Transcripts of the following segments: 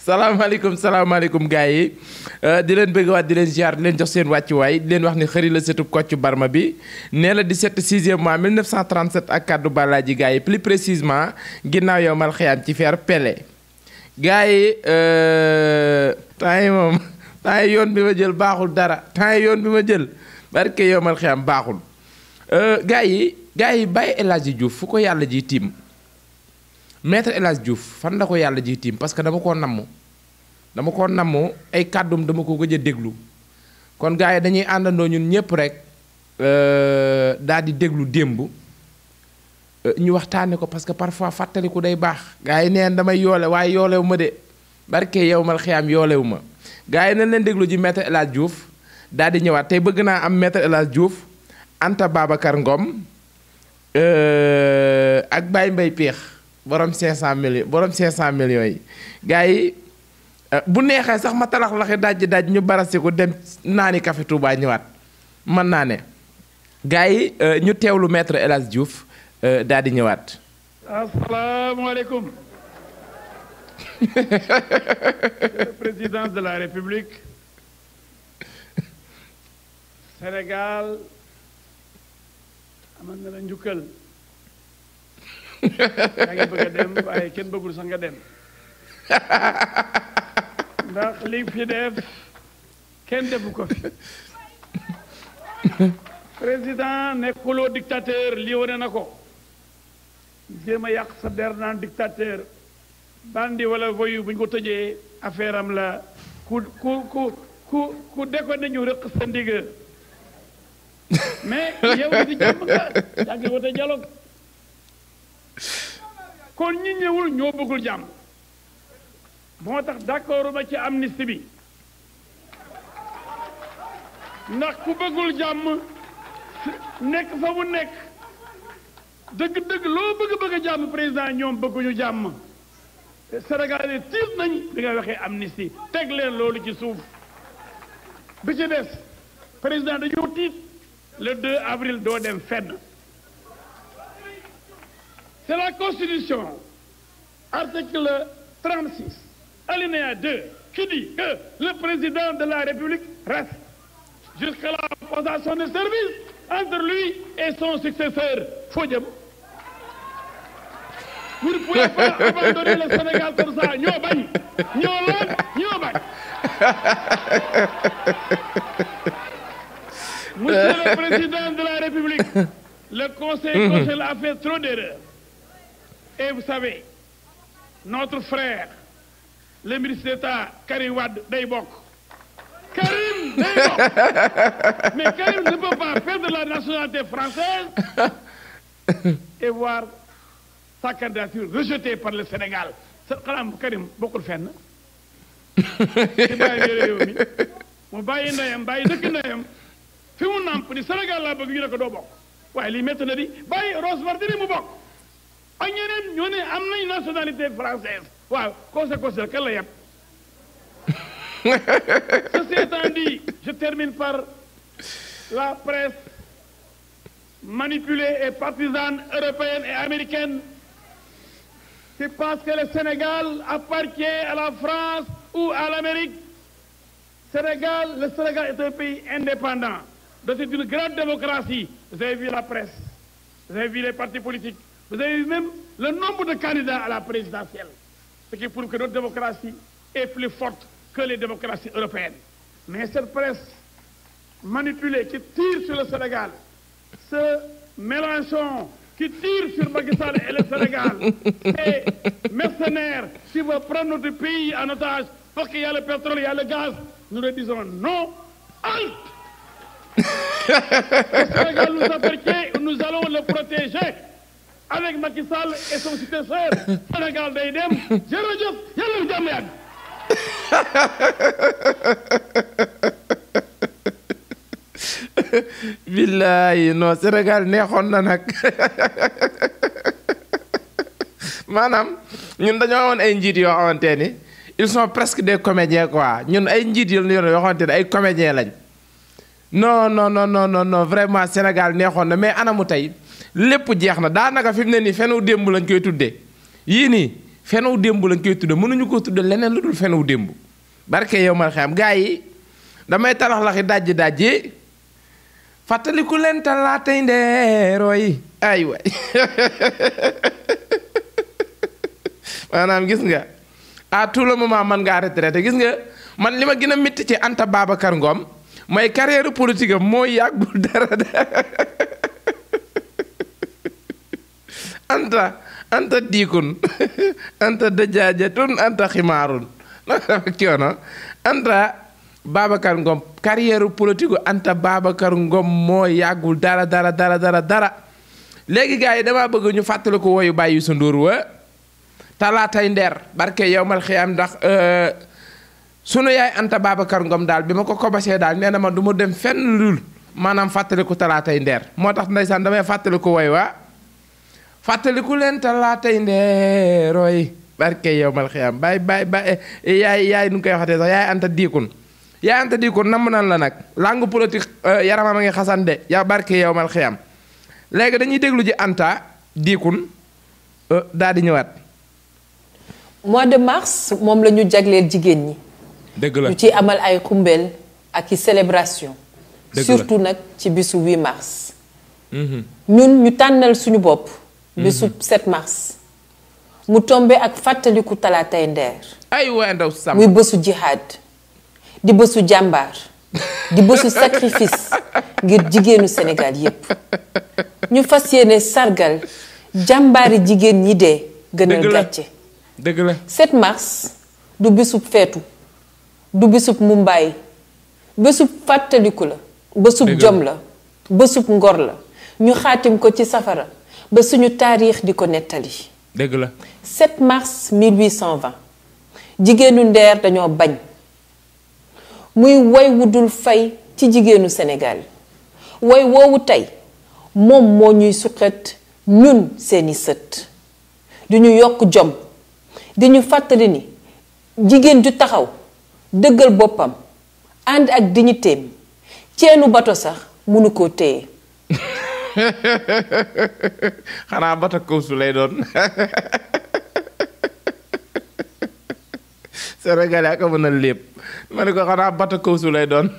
salaamaaleykum gars yi di leen bëgg waat di leen ziar di leen jox seen wàccuwaay di leen wax ni xëri la setub Kocc Barma bi nee la 17 6e mois 1937 ak kaddu balaaji gars yi plus précisément ginnaaw yow mal xiyaam ci feer Pelé gars yi temps yi moom temps yi yoon bi ma jël baaxul dara temps yi yoon bi ma jël barke yow mal xiyaam baaxul gars yi bàyyi El Hadji Diouf fu ko yàlla ji tiim maître El Hadji Diouf fan la ko yàlla ji tiim parce que dama koo namm ay kàddum dama ko gëj a déglu kon gars yi dañuy àndandoo ñun ñëpp rek daal di déglu démb ñu waxtaane ko parce que parfois fàttaliku day baax gars yi neen damay yoole waaye yoolewu ma de barke yow mal xiyaam yoolewu ma gars yi nañ leen déglu ji maître El Hadji Diouf daal di ñëwaat tey bëgg naa am maître El Hadji Diouf Anta Babacar Ngom ak Baye Mbaye Péex borom 500 millions yi gars yi bu neexee sax ma talax laxi daj ñu barasiku dem naani café Touba ñëwaat mën naa ne gars yi ñu teewlu maître El Hadji Diouf daal di ñëwaat. asalaamaaleykum. le président de la République Sénégal amal na la njukkal. yaa ngi bëgg a dem waaye kenn bëggul sax nga dem ndax li fi def kenn defu ko fi président nekkuloo dictateur lii wane na ko jéem a yàq sa der naan dictateur bandi wala voyu bu ñu ko tëjee affaire am la ku deko nañu rëq sa ndigg mais yow di jàmm nga yaa ngi wote dialogue kon ñi ñëwul ñoo bëggul jàmm moo tax d'accord ma ci amnistie bi ndax ku bëggul jàmm nekk fa mu nekk dëgg-dëgg loo bëgg a jàmm président ñoom bëgguñu jàmm Sénégal yi tiit nañ bi nga waxee amnistie teg leen loolu ci suuf bi ci des président dañoo tiit le 2 avril doo dem fenn. C'est la Constitution, article 36, alinéa 2, qui dit que le président de la République reste jusqu'à la passation de service entre lui et son successeur. Fodjem. Vous ne pouvez pas abandonner le Sénégal comme ça. Ñoo bañ. Ñoo bañ. Monsieur le président de la République, le Conseil constitutionnel a fait trop d'erreurs. Et vous savez, notre frère, le ministre d'État Karim Wade day bokk. Karim day bokk. Mais Karim ne peut pas faire de la nationalité française et voir sa candidature rejetée par le Sénégal. xanaa Karim bokkul fenn. ci bàyyi réew mi mu bàyyi ndeyam bàyyi dëkk ndeyam fi mu nàmp ni Sénégal laa bëgg ñu ne ko doo bokk waaye lii métti na di bàyyi Rose Wardini mu bokk. ak ñeneen ñoo ne am nañ nationalité française waaw conséquence kan la yem. Ceci étant dit, je termine par la presse manipulée et partisane européenne et américaine qui pense que le Sénégal appartient à la France ou à l'Amérique. Le Sénégal est un pays indépendant, doté d'une grande démocratie. Vous avez vu la presse, vous avez vu les partis politiques. Vous avez vu même le nombre de candidats à la présidentielle, ce qui prouve que notre démocratie est plus forte que les démocraties européennes. Mais cette presse manipulée qui tire sur le Sénégal, ce Mélenchon qui tire sur Macky Sall et le Sénégal, ces mercenaires qui veulent prendre notre pays en otage parce qu'il y a le pétrole, il y a le gaz, nous leur disons non, halte. Le Sénégal nous appartient, nous allons le protéger. Avec Macky Sall et son successeur, Sénégal day dem jërëjëf yàlla na jàmm yàgg. billaay non Sénégal neexoon na nag maanaam ñun dañoo amoon ay njiit yoo xamante ni ils sont presque des comédiens quoi ñun ay njiit yoo xamante ni ay comédiens lañ non vraiment Sénégal neexoon na mais anamu tey lépp jeex na daanaka fi mu ne nii fenu démb lañ koy tuddee yii nii fenu démb lañ koy tudde mënuñu ko tudde leneen lu dul fenu démb barke yow mal xam gaa yi damay talax laxi dajji fàttaliku leen talaatay ndeeroo yi ay waay maanaam gis nga à tout le moment man ngaa retraité gis nga man li ma gën a métti ci Anta Babacar Ngom mooy carrière politique am moo yàggul dara anta diikun anta dajaajatun anta ximaarun coono Anta Babacar Ngom carrière politique Anta Babacar Ngom moo yàggul dara léegi gars yi damaa bëgg ñu fàttali ko woyu bàyyi sa ndóor wa talaatay ndeer barke yow mal xiyaam ndax sunu yaay Anta Babacar Ngom daal bi ma ko kobasee daal nee na ma du ma dem fenn lul maanaam fàttaliku talaatay ndeer moo tax ndeysaan damay fàttaliku woy waa fàttaliku leen talaatay ndeerooy barke yow mal xiyaam bay yaay nu ngi koy waxatee sax yaay Anta diikun namm nan la nag langue politique yaramam a ngi xasan de yaa barke yow mal xiyaam léegi dañuy déglu ji Anta diikun daal di ñëwaat mois de mars moom la ñu jagleel jigéen ñi dëgg la ñu ci amal ay xumbeel ak i célébration surtout nag ci bisu 8 mars ñun ñu tànnal suñu bopp bisu 7 mars mu tombe ak fàttaliku talaatay ndeer ay waay ndaw sam muy bésu jihaad di bésu jàmbaar di bésu sacrifice ngir jigéenu Sénégal yépp ñu fas yéene sargal jàmbaari jigéen ñi dee gënal gàcce dëgg la 7 mars du bisub feetu du bisub mumbaay bésub fàttaliku la bésub jom la bésub ngor la ñu xaatim ko ci safara ba suñu taarix di ko nettali dëgg la 7 mars 1820 jigéenu ndeer dañoo bañ muy woy wudul fay ci jigéenu Sénégal woy woowu tey moom moo ñuy suqat ñun seeni sët du ñu yokk jom di ñu fàttali ni jigéen ju taxaw dëggal boppam ànd ak dignitéem ceenu bato sax mënu koo téye xanaa bato kawsu lay doon Sénégalais ak mën a lépp ma ne ko xanaa bato kawsu lay doon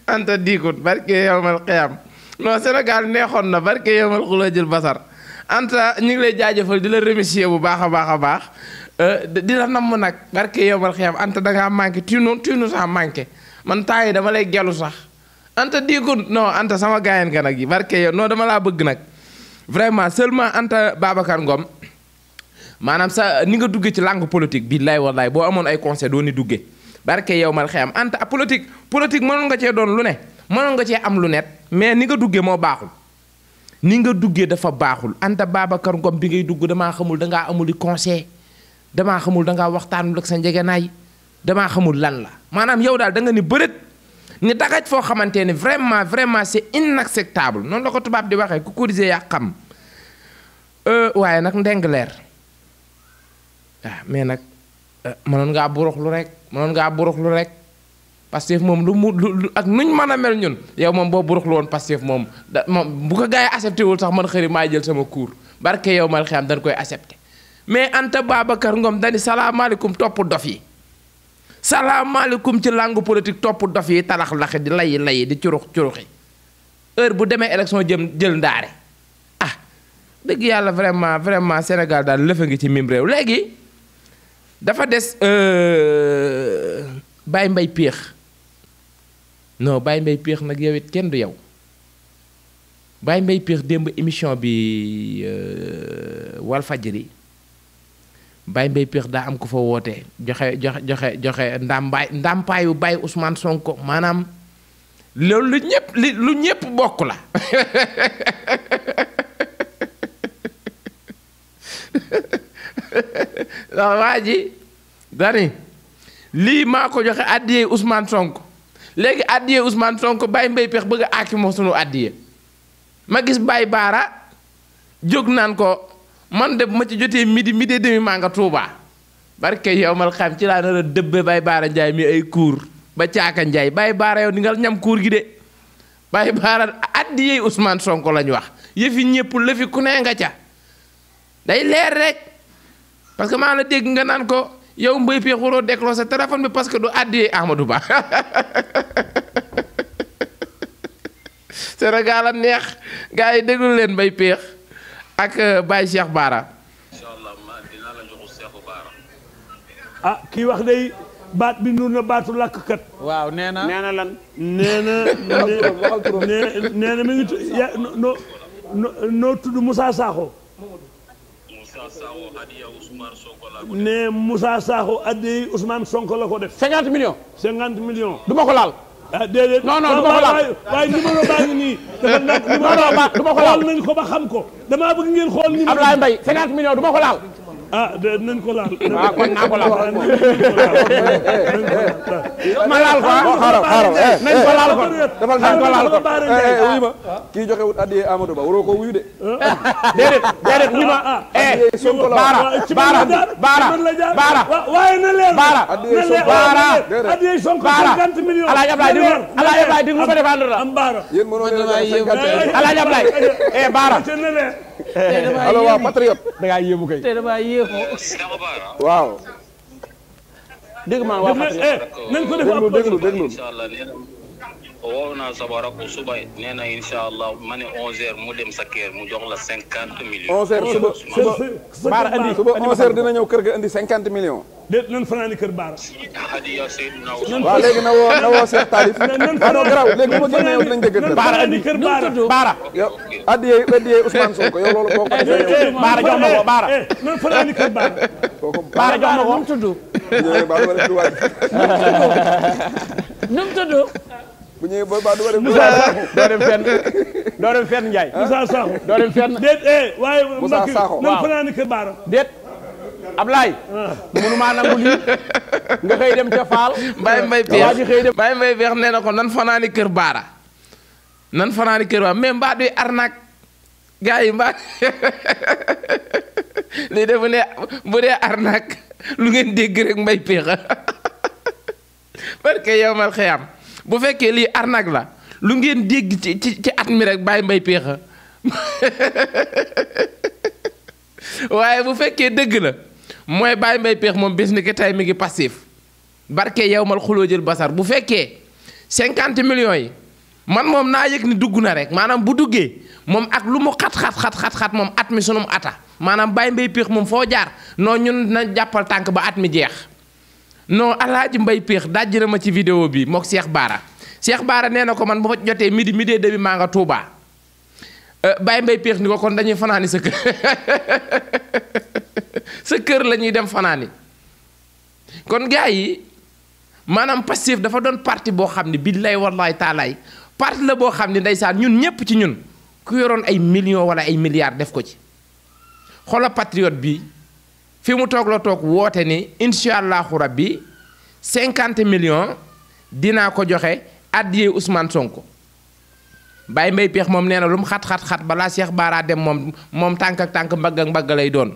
Anta diikut barke yowmal xiyam non Sénégal neexoon na barke yowmal xuloo jël basar Anta ñu ngi lay jaajëfal di la remercier bu baax a baax di la namm nag barke yowmal xiyam Anta dangaa manqué tinu sax manqué man temps yi dama lay gelu sax Anta diikut non Anta sama gaayen ka nag yi barke yow non dama laa bëgg nag vraiment seulement Anta Babacar Ngom maanaam sa ni nga duggee ci langue politique billaay wallaay boo amoon ay conseil doo ni duggee barke yow mal xeyam Anta politique mënoon nga cee doon lu ne mënoon nga cee am lu net mais ni nga duggee moo baaxul ni nga duggee dafa baaxul Anta Babacar Ngom bi ngay dugg damaa xamul dangaa amuli conseil damaa xamul dangaa waxtaanul ak sa njegenaay damaa xamul lan la maanaam yow daal da nga ni bërët ni dagaj foo xamante ni vraiment c'est inacceptable noonu la ko tubaab di waxee ku corriger yaa xam waaye nag ndeng leer waaw mais nag mënoon ngaa buruxlu rek Pastef moom lu ak nuñ mën a mel ñun yow moom boo buruxlu woon Pastef moom moom bu ko gars yi accepté wul sax man xëri maa jël sama cours barke yow mal xam dañ koy accepté mais Anta Babacar Ngom dani salaamaaleykum topp dof yi salaamaaleykum ci langue politique topp dof yi talax laxi di layi di curuxi heure bu demee élection jël ndaare ah dëgg yàlla vraiment Sénégal daal lëfa ngi ci mim réew léegi dafa des Baye Mbaye Péex non Baye Mbaye Péex nag yow it kenn du yow Baye Mbaye Péex démb émission bi Walfadjri Baye Mbaye Péex daa am ko fa woote joxe ndàmpaayu Baye Ousmane Sonko maanaam loolu lu ñépp bokk la ndax waa ji dani lii maa ko joxe àddiyee Ousmane Sonko léegi àddiyee Ousmane Sonko Baye Mbaye Péex bëgg a aaki moo sunu àddiyee ma gis Baye Baara jóg naan ko man de bu ma ci jotee midi demi maa nga Tuubaa barke yow mal xam ci laa nar a dëbbe Baye Baara Njaay mi ay kuur ba caaka Njaay Baye Baara yow di nga ñam kuur gi de Baye Baara àddiyee Ousmane Sonko lañ wax yëfi ñëpp lëfi ku ne nga ca day leer rek parce que maa la dégg nga naan ko yow Mbaye Pekh waroo déclencher sa téléphone bi parce que du àddiyee Amadou Ba Sénégal a neex gars yi déglu leen Mbaye Pekh ak Baye Cheikh Bara. inshallah ma dina la joxu Cheikh Bara. ah kii wax day baat bi nur na baatu làkkat. waaw nee na lan. nee na mi ngi noo tudd Moussa Sakho. Moussa Sakho adiya Ousmane Sonko la ko def. ne Moussa Sakho adiya Ousmane Sonko la ko def. 50 millions. 50 millions. du ma ko laal. ah déedéet. non du ma ko laal waaye numéro baa ngi nii. dafa nag numéro baa du ma ko laal xool nañ ko ba xam ko. damaa bëgg ngeen xool numéro. Ablaye Mbaye 50 millions du ma ko laal. ah de nañ ko laal. waaw kon naa ko laal. ma laal ko xaaral nañ ko laal ko. defal nañ ko laal ko wuyu ma kii joxe wut addiye Amadou Ba waroo ko wuyu de. déedéet wuyu ma. Baara. waaye na leer. Baara. addiye Sonko 50 millions. Alaaji Ablaye di nga ko défendre la. am Baara. yéen mënoo leen a 50. Alaaji Ablaye. Baara. allo waaw patriote. da ngaa yéemu kay. te damaa yéexoo. Cheikh Bara. waaw. dégg maa waa patriote. nañ ko def déglu. inshallah nee na woo naa sama rakk suba nee na inshallah ma ne 11h mu dem sa kër mu jox la 50 millions. 11h suba Baara andi suba 11h dina ñëw kër ga indi 50 millions. déet nan fanaani kër Baara. adiya Seydina Ousmane. waaw léegi na woo Cheikh Talif. non garaaw léegi bu ma génnee yow dinañ dégg. Baara andi kër Baara. Baara. yow addiye Ousmane Sonko yow loolu boo ko defee yow. Baara jox ma ko Baara. nan fanaani kër Baara. Baara jox ma ko. nu mu tudd. nu mu tudd. bu ñëwee ba du def Moussa Sakho doo dem fenn Ndiaye. Moussa Sakho. doo dem fenn. déet waaye. Moussa Sakho nan fanaani kër Baara. déet Ablaye. mënumaa nangu lii nga xëy dem ca Faal. Mbaye Pekh nee na ko nan fanaani kër Baara nan fanaani kër Baara mais mbaa duy arnaque gars yi mbaa lii de bu dee arnaque lu ngeen dégg rek Mbaye Pekh parce que yow mal xëyam bu fekkee lii arnaque la lu ngeen dégg ci at mi rek bàyyi Mbaye Pekh waaye bu fekkee dëgg la mooy bàyyi Mbaye Pekh moom bis ni ki tey mi ngi passif barke yow mal xuloo jël basar bu fekkee 50 millions yi man moom naa yëg ni dugg na rek maanaam bu duggee moom ak lu mu xat moom at mi sunum ata maanaam bàyyi Mbaye Pekh moom foo jaar non ñun na jàppal tànk ba at mi jeex non Alaaji Mbaye Pekh dajji na ma ci vidéo bi mook Cheikh Bara nee na ko man bu ma jotee midi demi maa nga Touba bàyyi Mbaye Pekh ni ko kon dañuy fanaani sa kër sa kër la ñuy dem fanaani kon gars yi maanaam Pastef dafa doon parti boo xam ne billaay wallaay taalaay parti la boo xam ne ndeysaan ñun ñépp ci ñun ku yoroon ay millions wala ay milliards def ko ci xoola patriote bi fi mu toog la toog woote ni incha allahu rabbi 50 millions dinaa ko joxe addiyee Ousmane Sonko Baye Mbaye Pekh moom nee na lu mu xat balaa Cheikh Bara dem moom tànk ak tànk mbagg ak mbagg lay doon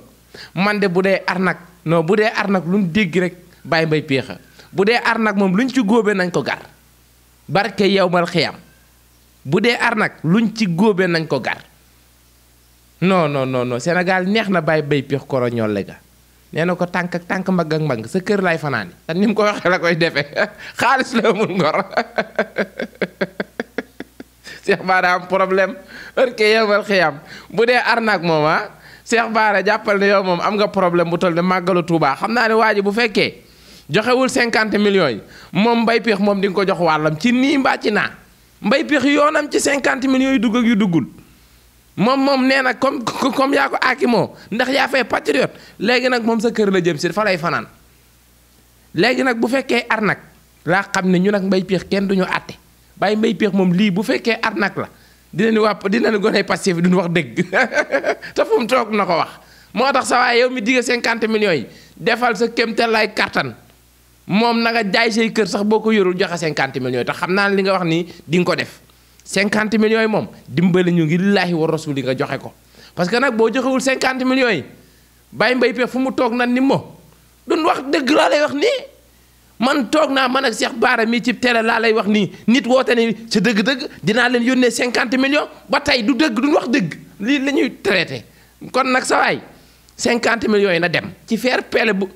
man de bu dee arnaque non bu dee arnaque lu ñu dégg rek Baye Mbaye Pekh bu dee arnaque moom luñ ci góobee nañ ko gar barke yow mal xiyam bu dee arnaque luñ ci góobee nañ ko gar non Sénégal neex na Baye Mbaye Pekh koro ñolle ga nee na ko tànk ak tànk mbagg ak mbagg sa kër lay fanaani te ni mu ko waxee la koy defee xaalis la amul ngor Cheikh Bara am problème barke yow mal xiyam bu dee arnaque moom Cheikh Bara jàppal ne yow moom am nga problème bu toll ne màggalu Touba xam naa ne waa ji bu fekkee joxewul 50 millions yi moom Mbaye Pekh moom di nga ko jox wàllam ci nii mbaa ci naa Mbaye Pekh yoonam ci 50 millions yu dugg ak yu duggul moom nee na comme yaa ko aaki moo ndax yaa fay patriote léegi nag moom sa kër la jëm si fa lay fanaan léegi nag bu fekkee arnaque laa xam ne ñu nag Mbaye Pekh kenn duñu àtte bàyyi Mbaye Pekh moom lii bu fekkee arnaque la dina ni gone Pastef duñu wax dëgg te fu mu toog na ko wax moo tax sa waaye yow mi digga 50 millions yi defal sa kémtel lay kartan moom na nga jaay say kër sax boo ko yorul joxe 50 millions yi te xam naa li nga wax nii di nga ko def 50 millions yi moom dimbali ñu ngi lillaahi wa rasuli nga joxe ko parce que nag boo joxewul 50 millions yi bàyyi Mbaye Pekh fu mu toog nan ni mo duñ wax dëgg laa lay wax nii man toog naa man ak Cheikh Bara mii ci télé laa lay wax nii nit woote ni sa dëgg-dëgg dinaa leen yónnee 50 millions ba tey du dëgg duñ wax dëgg lii la ñuy traité kon nag sa waay 50 millions yi na dem ci faire pele bu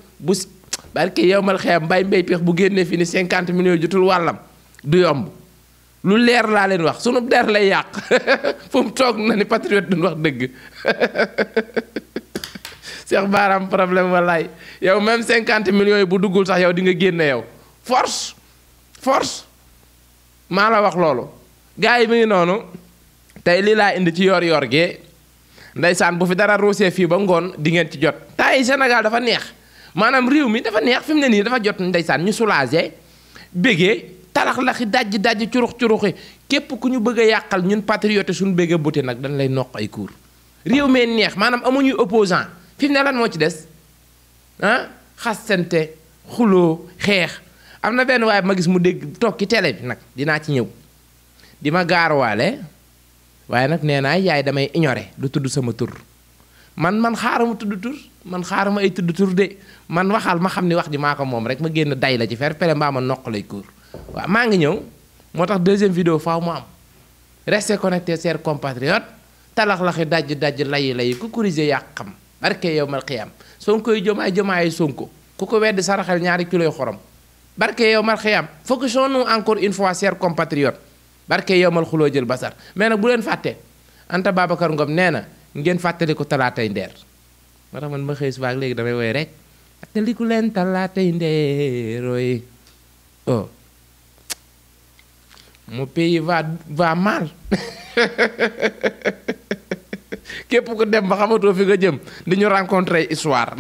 barke yow mal xeyam mbay peex bu génnee fi ni 50 millions jotul wàllam du yomb lu leer laa leen wax sunu der lay yàq fu mu toog na ni patriote duñ wax dëgg Cheikh Baram problème wallaay yow même 50 millions yi bu duggul sax yow di nga génne yow force maa la wax loolu gars yi mi ngi noonu tey lii laa indi ci yor gee ndeysaan bu fi dara ruusee fii ba ngoon di ngeen ci jot tay Sénégal dafa neex maanaam réew mi dafa neex fi mu ne nii dafa jot ndeysaan ñu soulagé bégee talax laxi dajji curuxi képp ku ñu bëgg a yàqal ñun patriote suñu bëgg a buti nag dañ lay noq ay cours réew mee neex maanaam amuñuy opposant fi mu ne lan moo ci des ah xasante xuloo xeex am na benn waaye ma gis mu dégg toog ci télé bi nag dinaa ci ñëw di ma gaaruwaale waaye nag nee naa yaay damay ignoré du tudd sama tur man xaarama tudd tur man xaarama ay tudd tur de man waxal ma xam ni wax ji maa ko moom rek ma génn day la ci fer pele mbaa ma noq lay cours waaw maa ngi ñëw moo tax deuxième vidéo faaw mu am restez connectés chers compatriotes talax laxi dajj layi ku corriger yàq xam barke yow mal xiyam Sonko yi jomaay Sonko ku ko weddi saraxel 2 kilos xorom barke yow mal xiyam focusons-nous encore une fois chers compatriotes barke yow mal xuloo jël basar mais nag bu leen fàtte Anta Babacar Ngom nee na ngeen fàttali ko talaatay ndeer moo tax man ma xëy subaak léegi damay woy rek fàttaliku leen talaatay ndeerooy oh mon pays va mal képp ku dem ba xamatoo fi nga jëm di ñu rencontré histoire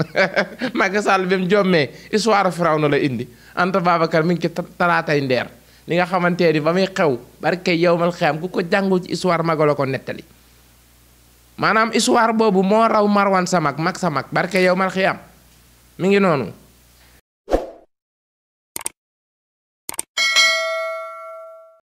Macky Sall bi mu jommee histoire Firawna la indi Anta Babacar mi ngi ci talaatay ndeer li nga xamante ni ba muy xew barke yowmal xiyam ku ko jàngul ci histoire magala ko nettali maanaam histoire boobu moo raw Marwan sa mag sa mag barke yowmal xiyam mi ngi noonu